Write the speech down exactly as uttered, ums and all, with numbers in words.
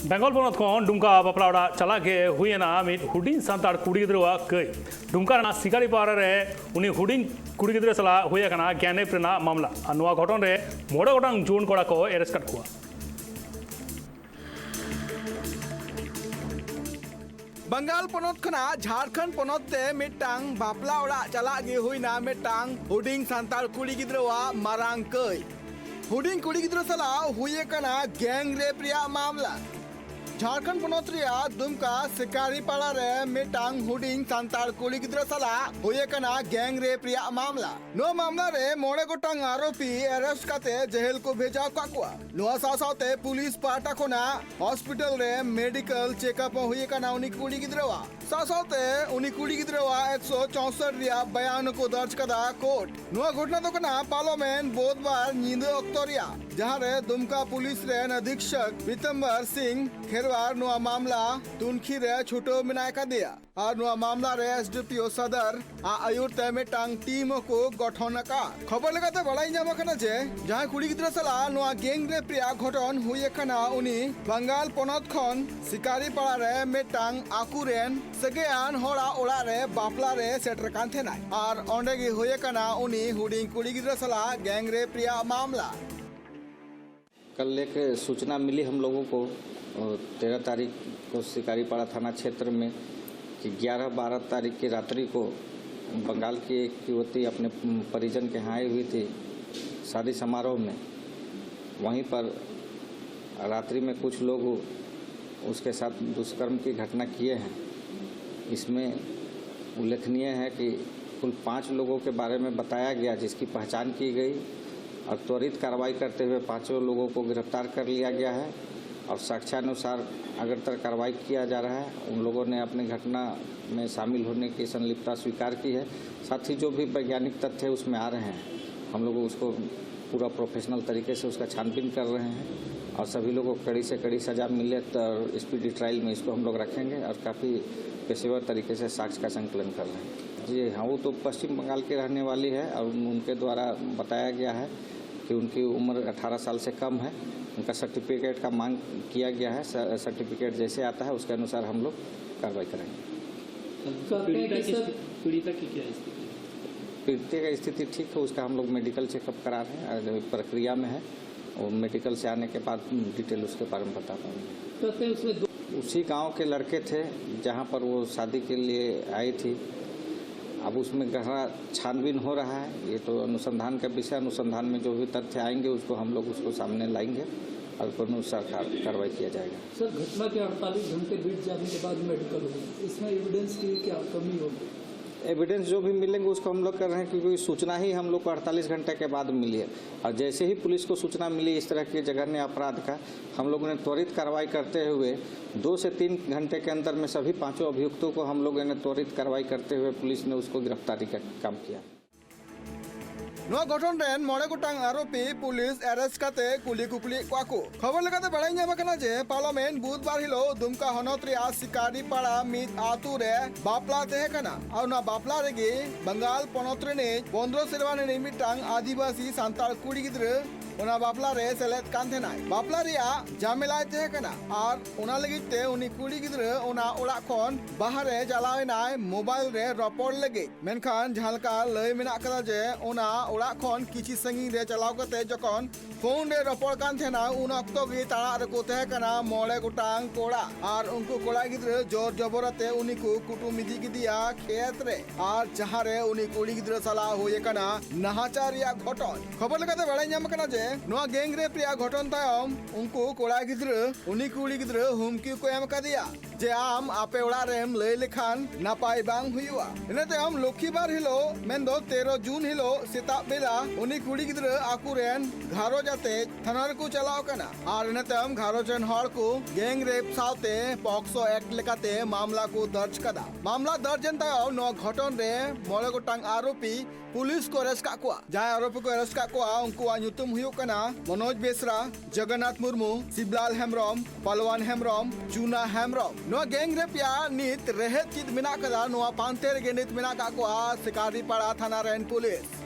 ᱵᱮᱝᱜᱚᱞ ᱯᱚᱱᱚᱛ ᱠᱷᱚᱱ ᱰᱩᱢᱠᱟ ᱵᱟᱯᱞᱟ ᱚᱲᱟᱜ ᱪᱟᱞᱟᱜ ᱜᱮ ᱦᱩᱭ ᱮᱱᱟ ᱢᱤᱫ ᱦᱩᱰᱤᱧ ᱥᱟᱱᱛᱟᱲ ᱠᱩᱲᱤ ᱜᱤᱫᱽᱨᱟᱹᱣᱟᱜ ᱠᱟᱹᱭ᱾ ᱰᱩᱢᱠᱟ ᱨᱮᱱᱟᱜ ᱥᱤᱠᱟᱨᱤᱯᱟᱲᱟ ᱨᱮ ᱩᱱᱤ ᱦᱩᱰᱤᱧ ᱠᱩᱲᱤ ᱜᱤᱫᱽᱨᱟᱹ ᱥᱟᱞᱟᱜ ᱦᱩᱭ ᱟᱠᱟᱱᱟ ᱜᱮᱝ ᱨᱮᱯ ᱨᱮᱱᱟᱜ ᱢᱟᱢᱞᱟ᱾ ᱟᱨ ᱱᱚᱣᱟ ᱜᱷᱚᱴᱚᱱ ᱨᱮ ᱢᱚᱬᱮ ᱜᱚᱴᱟᱝ ᱡᱩᱣᱟᱹᱱ ᱠᱚᱲᱟ ᱠᱚ ᱮᱨᱮᱥᱴ ᱟᱠᱟᱫ ᱠᱚᱣᱟ᱾ ᱵᱟᱝᱜᱟᱞ ᱯᱚᱱᱚᱛ ᱠᱷᱚᱱᱟᱜ ᱡᱷᱟᱲᱠᱷᱚᱸᱰ ᱯᱚᱱᱚᱛ ᱛᱮ ᱢᱤᱫᱴᱟᱝ ᱵᱟᱯᱞᱟ ᱚᱲᱟᱜ ᱪᱟᱞᱟᱜ ᱜᱮ ᱦᱩᱭᱱᱟ ᱢᱤᱫᱴᱟᱝ ᱦᱩᱰᱤᱧ ᱥᱟᱱᱛᱟᱲ ᱠᱩᱲᱤ ᱜᱤᱫᱽᱨᱟᱹᱣᱟᱜ ᱢᱟᱨᱟᱝ ᱠᱟᱹᱭ᱾ ᱦᱩᱰᱤᱧ ᱠᱩᱲᱤ ᱜᱤᱫᱽᱨᱟᱹ ᱥᱟᱞᱟᱜ ᱦᱩᱭ ᱟᱠᱟᱱᱟ ᱜᱮᱝ ᱨᱮᱯ ᱨᱮᱭᱟᱜ ᱢᱟᱢᱞᱟ᱾ ᱡᱷᱟᱲᱠᱷᱚᱸᱰ ᱯᱚᱱᱚᱛ ᱨᱮᱭᱟᱜ ᱫᱩᱢᱠᱟ ᱥᱤᱠᱟᱨᱤᱯᱟᱲᱟ ᱨᱮ ᱢᱤᱫᱴᱟᱝ ᱦᱩᱰᱤᱧ ᱥᱟᱱᱛᱟᱲ ᱠᱩᱲᱤ ᱜᱤᱫᱽᱨᱟᱹ ᱥᱟᱞᱟᱜ ᱦᱩᱭ ᱟᱠᱟᱱᱟ ᱜᱮᱝ ᱨᱮᱯ ᱨᱮᱭᱟᱜ ᱢᱟᱢᱞᱟ᱾ ᱱᱚᱣᱟ ᱢᱟᱢᱞᱟ ᱨᱮ ᱢᱚᱬᱮ ᱜᱚᱴᱟᱝ ᱟᱨᱳᱯᱤ ᱮᱨᱮᱥᱴ ᱠᱟᱛᱮ ᱡᱮᱦᱮᱞ ᱠᱚ ᱵᱷᱮᱡᱟ ᱟᱠᱟᱫ ᱠᱚᱣᱟ᱾ ᱱᱚᱣᱟ ᱥᱟᱶ ᱥᱟᱶᱛᱮ ᱯᱩᱞᱤᱥ ᱯᱟᱦᱴᱟ ᱠᱷᱚᱱᱟᱜ ᱦᱚᱥᱯᱤᱴᱟᱞ ᱨᱮ ᱢᱮᱰᱤᱠᱮᱞ ᱪᱮᱠᱟᱯ ᱦᱚᱸ ᱦᱩᱭ ᱟᱠᱟᱱᱟ ᱩᱱᱤ ᱠᱩᱲᱤ ᱜᱤᱫᱽᱨᱟᱹᱣᱟᱜ᱾ ᱥᱟᱶ ᱥᱟᱶᱛᱮ ᱩᱱᱤ ᱠᱩᱲᱤ ᱜᱤᱫᱽᱨᱟᱹᱣᱟᱜ ᱮᱠᱥᱚ ᱪᱳᱥᱚᱴ ᱨᱮᱭᱟᱜ ᱵᱟᱭᱟᱱ ᱦᱚᱸᱠᱚ ᱫᱚᱨᱡᱽ ᱠᱟᱫᱟ ᱠᱳᱨᱴ᱾ ᱱᱚᱣᱟ ᱜᱷᱚᱴᱚᱱᱟ ᱫᱚ ᱠᱟᱱᱟ ᱯᱟᱨᱞᱟᱢᱮᱱᱴ ᱵᱩᱫᱷᱵᱟᱨ ᱧᱤᱫᱟᱹ ᱚᱠᱛᱚ ᱨᱮᱭᱟᱜ, ᱡᱟᱦᱟᱸ ᱨᱮ ᱫᱩᱢᱠᱟ ᱯᱩᱞᱤᱥ ᱨᱮᱱ ᱚᱫᱷᱤᱠᱥᱚᱠ ᱯᱤᱛᱟᱢᱵᱟᱨ ᱥᱤᱝ ᱠᱷᱮᱨᱣᱟᱨ ᱱᱚᱣᱟ ᱢᱟᱢᱞᱟ ᱛᱩᱱᱠᱷᱤ ᱨᱮ ᱪᱷᱩᱴᱟᱹᱣ ᱢᱮᱱᱟᱭ ᱠᱟᱫᱮᱭᱟ᱾ ᱟᱨ ᱱᱚᱣᱟ ᱢᱟᱢᱞᱟ ᱨᱮ ᱮᱥ ᱰᱤ ᱯᱤ ᱳ ᱥᱚᱫᱚᱨ ᱟᱜ ᱟᱹᱭᱩᱨ ᱛᱮ ᱢᱤᱫᱴᱟᱝ ᱴᱤᱢ ᱦᱚᱸᱠᱚ ᱜᱚᱴᱷᱚᱱ ᱟᱠᱟᱫ᱾ ᱠᱷᱚᱵᱚᱨ ᱞᱮᱠᱟᱛᱮ ᱵᱟᱲᱟᱭ ᱧᱟᱢ ᱟᱠᱟᱱᱟ ᱡᱮ ᱡᱟᱦᱟᱸᱭ ᱠᱩᱲᱤ ᱜᱤᱫᱽᱨᱟᱹ ᱥᱟᱞᱟᱜ ᱱᱚᱣᱟ ᱜᱮᱝ ᱨᱮᱯ ᱨᱮᱭᱟᱜ ᱜᱷᱚᱴᱚᱱ ᱦᱩᱭ ᱟᱠᱟᱱᱟ, ᱩᱱᱤ ᱵᱟᱝᱜᱟᱞ ᱯᱚᱱᱚᱛ ᱠᱷᱚᱱ ᱥᱤᱠᱟᱨᱤᱯᱟᱲᱟ ᱨᱮ ᱢᱤᱫᱴᱟᱝ ᱟᱠᱚᱨᱮᱱ ᱥᱟᱹᱜᱟᱹᱭᱟᱱ ᱦᱚᱲᱟᱜ ᱚᱲᱟᱜ ᱨᱮ ᱵᱟᱯᱞᱟ ᱨᱮ ᱥᱮᱴᱮᱨ ᱠᱟᱱ ᱛᱟᱦᱮᱱᱟᱭ᱾ ᱟᱨ ᱚᱸᱰᱮ ᱜᱮ ᱦᱩᱭ ᱟᱠᱟᱱᱟ ᱩᱱᱤ ᱦᱩᱰᱤᱧ ᱠᱩᱲᱤ ᱜᱤᱫᱽᱨᱟᱹ ᱥᱟᱞᱟᱜ ᱜᱮᱝ ᱨᱮᱯ ᱨᱮᱭᱟᱜ ᱢᱟᱢᱞᱟ᱾ कल एक सूचना मिली हम लोगों को, अ, तेरह तारीख को शिकारीपाड़ा थाना क्षेत्र में कि ग्यारह बारह तारीख की रात्रि को बंगाल की एक युवती अपने परिजन के यहाँ आई हुई थी शादी समारोह में। वहीं पर रात्रि में कुछ लोग उसके साथ दुष्कर्म की घटना किए हैं। इसमें उल्लेखनीय है कि कुल पाँच लोगों के बारे में बताया गया, जिसकी पहचान की गई और त्वरित कार्रवाई करते हुए पाँचों लोगों को गिरफ्तार कर लिया गया है और साक्ष्यानुसार अग्रतर कार्रवाई किया जा रहा है। उन लोगों ने अपनी घटना में शामिल होने की संलिप्तता स्वीकार की है। साथ ही जो भी वैज्ञानिक तथ्य उसमें आ रहे हैं, हम लोग उसको पूरा प्रोफेशनल तरीके से उसका छानबीन कर रहे हैं और सभी लोगों को कड़ी से कड़ी सज़ा मिले तो स्पीडी ट्रायल में इसको हम लोग रखेंगे और काफ़ी पेशेवर तरीके से साक्ष्य का संकलन कर रहे हैं। जी हाँ, वो तो पश्चिम बंगाल की रहने वाली है और उनके द्वारा बताया गया है। कि उनकी उम्र अठारह साल से कम है, उनका सर्टिफिकेट का मांग किया गया है। स-, सर्टिफिकेट जैसे आता है, उसके अनुसार हम लोग कार्रवाई करेंगे। तो आप कहें पीड़िता कि की सर स्थिति- पीड़िता की क्या स्थिति है? पीड़ित की स्थिति ठीक है, उसका हम लोग मेडिकल चेकअप करा रहे हैं, अभी प्रक्रिया में है। और मेडिकल से आने के बाद डिटेल उसके बारे में बता पाएंगे। तो आप कहें उसमें दो उसी गांव के लड़के थे, जहां पर वो शादी के लिए आई थी। अब उसमें गहरा छानबीन हो रहा है, ये तो अनुसंधान का विषय। अनुसंधान में जो भी तथ्य आएंगे, उसको हम लोग उसको सामने लाएंगे और कानून अनुसार कार-, कार्रवाई किया जाएगा। सर, घटना के अड़तालीस घंटे बीत जाने के बाद मेडिकल हुई, इसमें एविडेंस की क्या कमी होगी? एविडेंस जो भी मिलेंगे, उसको हम लोग कर रहे हैं, क्योंकि सूचना ही हम लोग को अड़तालीस घंटे के बाद मिली है। और जैसे ही पुलिस को सूचना मिली इस तरह के जघन्य अपराध का, हम लोगों ने त्वरित कार्रवाई करते हुए दो से तीन घंटे के अंदर में सभी पांचों अभियुक्तों को हम लोगों ने त्वरित कार्रवाई करते हुए पुलिस ने उसको गिरफ्तारी का काम किया। ᱱᱚᱣᱟ ᱜᱷᱚᱴᱚᱱ ᱨᱮᱱ ᱢᱚᱬᱮ ᱜᱚᱴᱟᱝ ᱟᱨᱳᱯᱤ ᱯᱩᱞᱤᱥ ᱮᱨᱮᱥᱴ ᱠᱟᱛᱮ ᱠᱩᱞᱤ ᱠᱩᱯᱞᱤᱭᱮᱫ ᱠᱚᱣᱟ ᱠᱚ᱾ ᱠᱷᱚᱵᱚᱨ ᱞᱮᱠᱟᱛᱮ ᱵᱟᱲᱟᱭ ᱧᱟᱢ ᱟᱠᱟᱱᱟ ᱡᱮ ᱯᱟᱨᱞᱟᱢᱮᱱᱴ ᱵᱩᱫᱷᱵᱟᱨ ᱦᱤᱞᱳᱜ ᱫᱩᱢᱠᱟ ᱦᱚᱱᱚᱛ ᱨᱮᱭᱟᱜ ᱥᱤᱠᱟᱨᱤ ᱯᱟᱲᱟ ᱢᱤᱫ ᱟᱛᱳ ᱨᱮ ᱵᱟᱯᱞᱟ ᱛᱟᱦᱮᱸ ᱠᱟᱱᱟ᱾ ᱟᱨ ᱚᱱᱟ ᱵᱟᱯᱞᱟ ᱨᱮᱜᱮ ᱵᱟᱝᱜᱟᱞ ᱯᱚᱱᱚᱛ ᱨᱤᱱᱤᱡ ᱯᱚᱱᱫᱽᱨᱚ ᱥᱮᱨᱢᱟ ᱨᱤᱱᱤᱡ ᱢᱤᱫᱴᱟᱝ ᱟᱹᱫᱤᱵᱟᱹᱥᱤ ᱥᱟᱱᱛᱟᱲ ᱠᱩᱲᱤ ᱜᱤᱫᱽᱨᱟᱹ ᱚᱱᱟ ᱵᱟᱯᱞᱟ ᱨᱮ ᱥᱮᱞᱮᱫ ᱠᱟᱱ ᱛᱟᱦᱮᱱᱟᱭ᱾ ᱵᱟᱯᱞᱟ ᱨᱮᱭᱟᱜ ᱡᱟᱢᱮᱞᱟᱭ ᱛᱟᱦᱮᱸ ᱠᱟᱱᱟ ᱟᱨ ᱚᱱᱟ ᱞᱟᱹᱜᱤᱫ ᱛᱮ ᱩᱱᱤ ᱠᱩᱲᱤ ᱜᱤᱫᱽᱨᱟᱹ ᱚᱱᱟ ᱚᱲᱟᱜ ᱠᱷᱚᱱ ᱵᱟᱦᱨᱮ ᱪᱟᱞᱟᱣ ᱮᱱᱟᱭ ᱢᱳᱵᱟᱭᱤᱞ ᱨᱮ ᱨᱚᱯᱚᱲ ᱞᱟᱹᱜᱤᱫ᱾ ᱢᱮᱱᱠᱷᱟᱱ ᱡᱟᱦᱟᱸ ᱞᱮᱠᱟ ᱞᱟᱹᱭ ᱢᱮᱱᱟᱜ ᱠᱟᱫᱟ ᱡᱮ ᱚᱱᱟ ᱚᱲᱟᱜ ᱠᱷᱚᱱ ᱠᱤᱪᱷᱤ ᱥᱟᱺᱜᱤᱧ ᱨᱮ ᱪᱟᱞᱟᱣ ᱠᱟᱛᱮ ᱡᱚᱠᱷᱚᱱ ᱯᱷᱳᱱ ᱨᱮ ᱨᱚᱯᱚᱲ ᱠᱟᱱ ᱛᱟᱦᱮᱱᱟ, ᱩᱱ ᱚᱠᱛᱚ ᱜᱮ ᱛᱟᱲᱟᱜ ᱨᱮᱠᱚ ᱛᱟᱦᱮᱸ ᱠᱟᱱᱟ ᱢᱚᱬᱮ ᱜᱚᱴᱟᱝ ᱠᱚᱲᱟ᱾ ᱟᱨ ᱩᱱᱠᱩ ᱠᱚᱲᱟ ᱜᱤᱫᱽᱨᱟᱹ ᱡᱳᱨ ᱡᱚᱵᱚᱨ ᱟᱛᱮ ᱩᱱᱤ ᱠᱚ ᱠᱩᱴᱩᱢ ᱤᱫᱤ ᱠᱮᱫᱮᱭᱟ ᱠᱷᱮᱛ ᱨᱮ᱾ ᱟᱨ ᱡᱟᱦᱟᱸ ᱨᱮ ᱩᱱᱤ ᱠᱩᱲᱤ ᱜᱤᱫᱽᱨᱟᱹ ᱥᱟᱞᱟᱜ ᱦᱩᱭ ᱟᱠᱟᱱᱟ ᱱᱟᱦᱟᱪᱟᱨ ᱨᱮᱭᱟᱜ ᱜᱷᱚᱴᱚᱱ᱾ ᱠᱷᱚᱵᱚᱨ ᱞᱮᱠᱟᱛᱮ ᱵᱟᱲᱟᱭ ᱧᱟᱢ ᱟᱠᱟᱱᱟ ᱡᱮ ᱱᱚᱣᱟ ᱜᱮᱝ ᱨᱮᱯ ᱨᱮᱭᱟᱜ ᱜᱷᱚᱴᱚᱱ ᱛᱟᱭᱚᱢ ᱩᱱᱠᱩ ᱠᱚᱲᱟ ᱜᱤᱫᱽᱨᱟᱹ ᱩᱱᱤ ᱠᱩᱲᱤ ᱜᱤᱫᱽᱨᱟᱹ ᱦᱩᱢᱠᱤ ᱠᱚ ᱮᱢ ᱟᱠᱟᱫᱮᱭᱟ ᱡᱮ ᱟᱢ ᱟᱯᱮ ᱚᱲᱟᱜ ᱨᱮᱢ ᱞᱟᱹᱭ ᱞᱮᱠᱷᱟᱱ ᱱᱟᱯᱟᱭ ᱵᱟᱝ ᱦᱩᱭᱩᱜᱼᱟ᱾ ᱤᱱᱟᱹ ᱛᱟᱭᱚᱢ ᱞᱚᱠᱠᱷᱤᱵᱟᱨ ᱦᱤᱞᱳᱜ, ᱢᱮᱱᱫᱚ ᱛᱮᱨᱚ ᱡᱩᱱ ᱦᱤᱞᱳᱜ ᱥᱮᱛᱟᱜ ᱵᱮᱞᱟ ᱩᱱᱤ ᱠᱩᱲᱤ ᱜᱤᱫᱽᱨᱟᱹ ᱟᱠᱚᱨᱮᱱ ᱜᱷᱟᱨᱚᱸᱡᱽ ᱟᱛᱮ ᱛᱷᱟᱱᱟ ᱨᱮᱠᱚ ᱪᱟᱞᱟᱣ ᱠᱟᱱᱟ᱾ ᱟᱨ ᱤᱱᱟᱹ ᱛᱟᱭᱚᱢ ᱜᱷᱟᱨᱚᱸᱡᱽ ᱨᱮᱱ ᱦᱚᱲ ᱠᱚ ᱜᱮᱝ ᱨᱮᱯ ᱥᱟᱶᱛᱮ ᱯᱚᱠᱥᱚ ᱮᱠᱴ ᱞᱮᱠᱟᱛᱮ ᱢᱟᱢᱞᱟ ᱠᱚ ᱫᱚᱨᱡᱽ ᱠᱟᱫᱟ᱾ ᱢᱟᱢᱞᱟ ᱫᱚᱨᱡᱽ ᱮᱱ ᱛᱟᱭᱚᱢ ᱱᱚᱣᱟ ᱜᱷᱚᱴᱚᱱ ᱨᱮ ᱢᱚᱬᱮ ᱜᱚᱴᱟᱝ ᱟᱨᱳᱯᱤ ᱯᱩᱞᱤᱥ ᱠᱚ ᱮᱨᱮᱥᱴ ᱠᱟᱜ ᱠᱚᱣᱟ᱾ ᱡᱟᱦᱟᱸᱭ ᱟᱨᱳᱯᱤ ᱠᱚ ᱮᱨᱮᱥᱴ ᱠᱟᱜ ᱠᱚᱣᱟ, ᱩᱱᱠᱩᱣᱟᱜ ᱧᱩᱛᱩᱢ ᱦᱩᱭᱩᱜ ᱠᱟᱱᱟ ᱢᱚᱱᱳᱡᱽ ᱵᱮᱥᱨᱟ, ᱡᱚᱜᱚᱱᱱᱟᱛᱷ ᱢᱩᱨᱢᱩ, ᱥᱤᱵᱞᱟᱞ ᱦᱮᱢᱵᱨᱚᱢ, ᱯᱟᱞᱣᱟᱱ ᱦᱮᱢᱵᱨᱚᱢ, ᱪᱩᱱᱟ ᱦᱮᱢᱵᱨᱚᱢ᱾ ᱱᱚᱣᱟ ᱜᱮᱝ ᱨᱮᱯ ᱨᱮᱭᱟᱜ ᱱᱤᱛ ᱨᱮᱦᱮᱫ ᱪᱮᱫ ᱢᱮᱱᱟᱜ ᱠᱟᱫᱟ, ᱱᱚᱣᱟ ᱯᱟᱱᱛᱮ ᱨᱮᱜᱮ ᱱᱤᱛ ᱢᱮᱱᱟᱜ ᱠᱟᱜ ᱠᱚᱣᱟ ᱥᱤᱠᱟᱨᱤᱯᱟᱲᱟ ᱛᱷᱟᱱᱟ ᱨᱮᱱ ᱯᱩᱞᱤᱥ᱾